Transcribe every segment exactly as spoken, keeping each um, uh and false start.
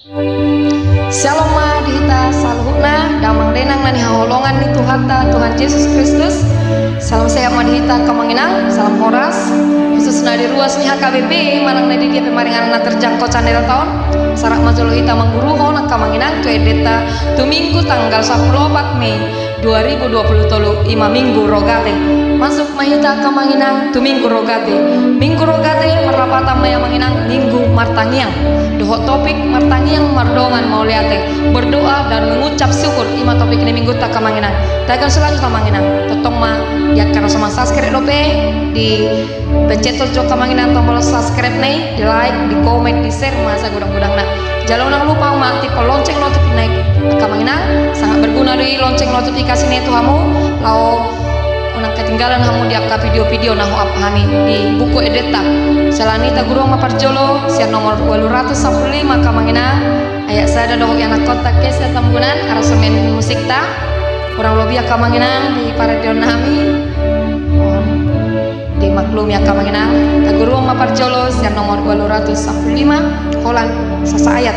Syalom ma di hita saluhutna, damang dainang na hinaholongan ni Tuhanta, Tuhan Jesus Kristus. Salam sehat ma di hita angka amang inang, salam horas. Khususna di ruas ni H K B P manang na di dia pe maringanan na terjangkau channel ta on, sarap ma jolo hita mangguruhon angka amang inang tu endenta tu Minggu tanggal sampulu opat Mei dua ribu dua puluh tolu, i ma Minggu Rogate. Masuk ma hita angka amang inang tu Minggu Rogate. Minggu Rogate marlapatan ma i amang inang Minggu Martangiang. Dohot topik martangiang mardongan mauliate, berdoa dan mengucap syukur, i ma topik ni Minggunta angka amang inang. Tagan so lanjut amang inang, tongtong ma di angka na so mansubscribe dope, di pencet jo angka amang inang tombol subscribe na i, di like, di komen, di share ma sagudang-gudangna. Jala unang lupa ma tiphon lonceng notifikasi na i angka amang inang, sangat berguna do i lonceng notifikasi na i tu hamu, laho unang ketinggalan hamu di angka video-video na hu-up hami di buku endenta. Siala ni i taguruhon ma parjolo sian nomor ualu ratus sampulu lima angka amang inang, ayat sada dohot ianakhonta Kesha Tambunan, aransemen musikta. Kurang lobi angka amang inang di paradion nami, mohon dimaklumi angka amang inang. Taguruhon ma parjolo sian nomor ualu ratus sampulu lima, holan sasaayat.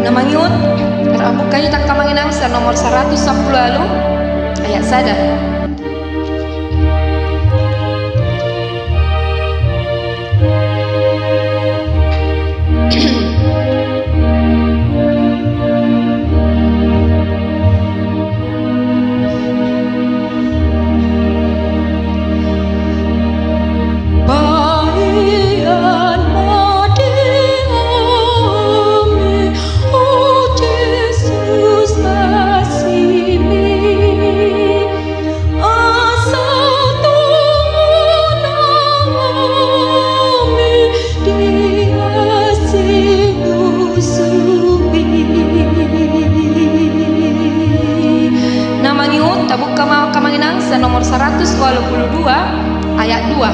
Na mangihut, ra buka hita angka amang inang sian nomor saratus sampulu ualu, ayat sada. Na mangihut, tabuka ma angka amang inang sian nomor saratus ualu pulu dua, ayat dua.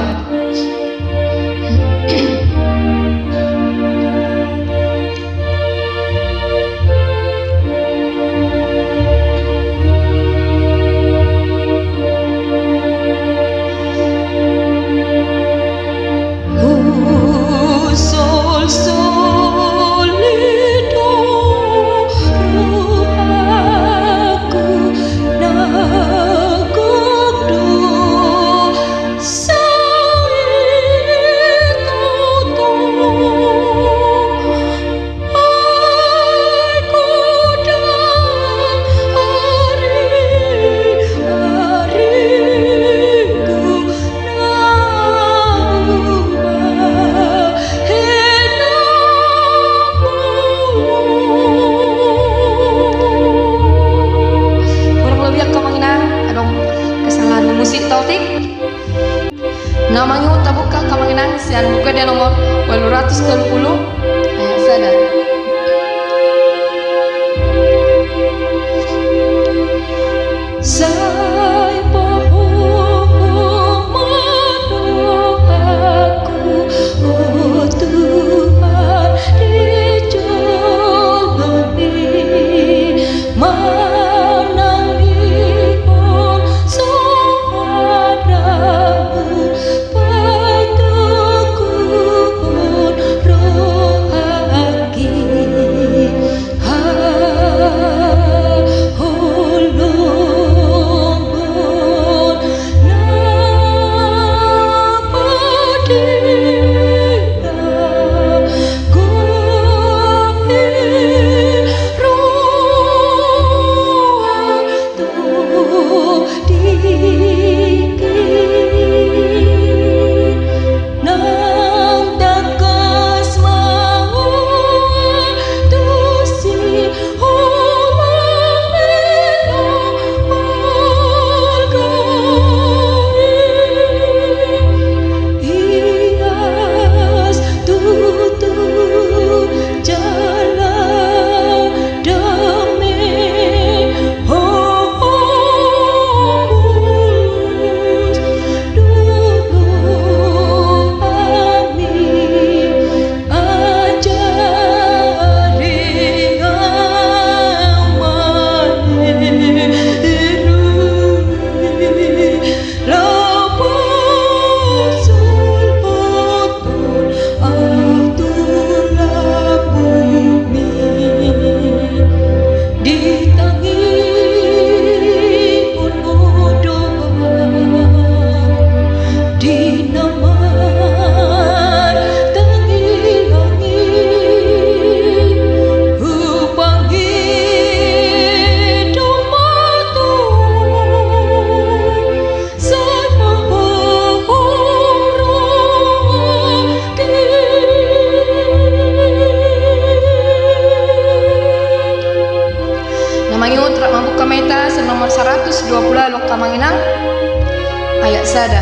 Kurang lebih angka amang inang, adong kesalahan musik tautik. Na mangihut, tabuka angka amang inang sian Buku Ende nomor ualu ratus tolu pulu, ayat sada. Sai pahohom ma rohangku, o Tuhan, di jolomi. Manang ihon soaramu, patuduhon rohangku. Mangihuthon, rap mambuka ma hita sian nomor saratus dua pulu ualu, angka amang inang, ayat sada.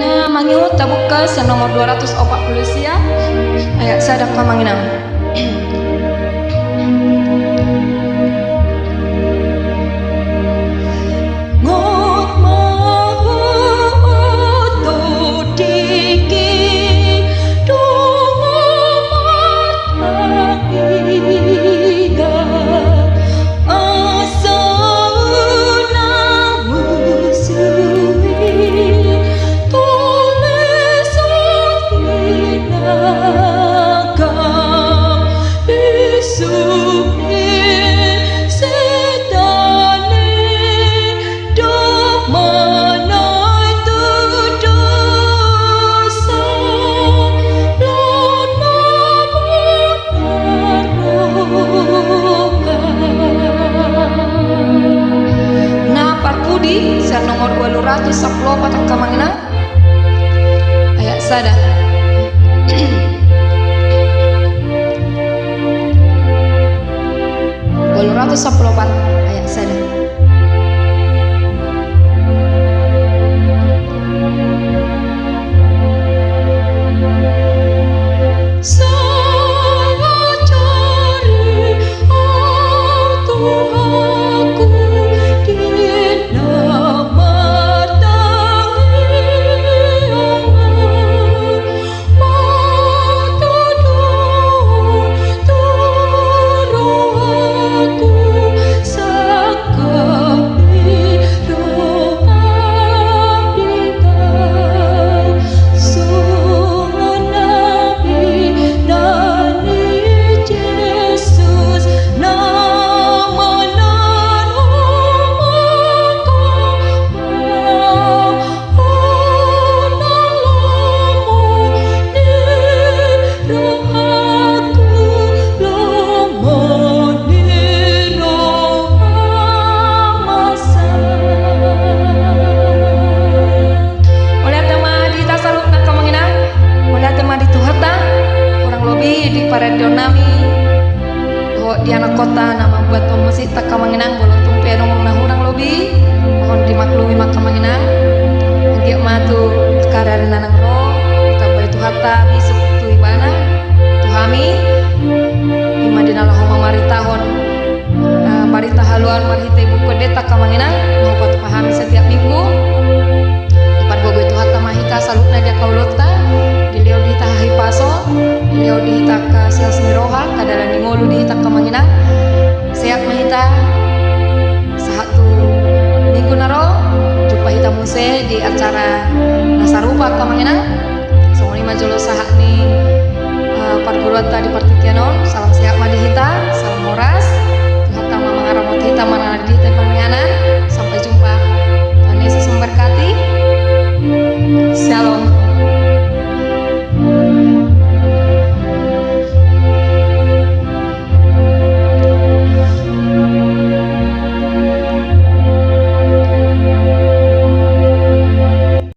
Na, mangihut, tabuka sian nomor dua ratus opat pulu sia, ayat sada, angka amang inang. Na, parpudi sian nomor ualu ratus sampulu opat, angka amang inang, ayat sada. Ualu ratus sampulu opat, ayat sada. Mauliate ma di hita saluhutna, angka amang inang. Mauliate ma di Tuhanta, hurang lobi di paradion nami dohot di anakhonta na mambuat on musik, angka amang inang, molo tung pe adong na hurang lobi, mohon dimaklumi ma, angka amang inang. Anggiat ma tu angka ari-ari na naeng ro, ditambai Tuhanta bisuk tu ibana, tu hami. I ma di na laho mamaritahon, eh, barita haluaon marhite buku endenta, angka amang inang, na hupatupa hami setiap minggu. Dipargogoi Tuhanta ma hita saluhutna di angka ulaonta, dilehon di hita hahipason, dilehon di hita angka silas ni roha, angka dalan ni ngolu di hita, angka amang inang. Sehat ma hita sahat tu minggu na ro, jumpa hita muse di acara na sarupa, angka amang inang. Songon i ma jolo sahat ni, eh, parguruanta di partingkian on. Salam sehat ma di hita, salam horas. Tuhanta ma mangaramoti hita, manangi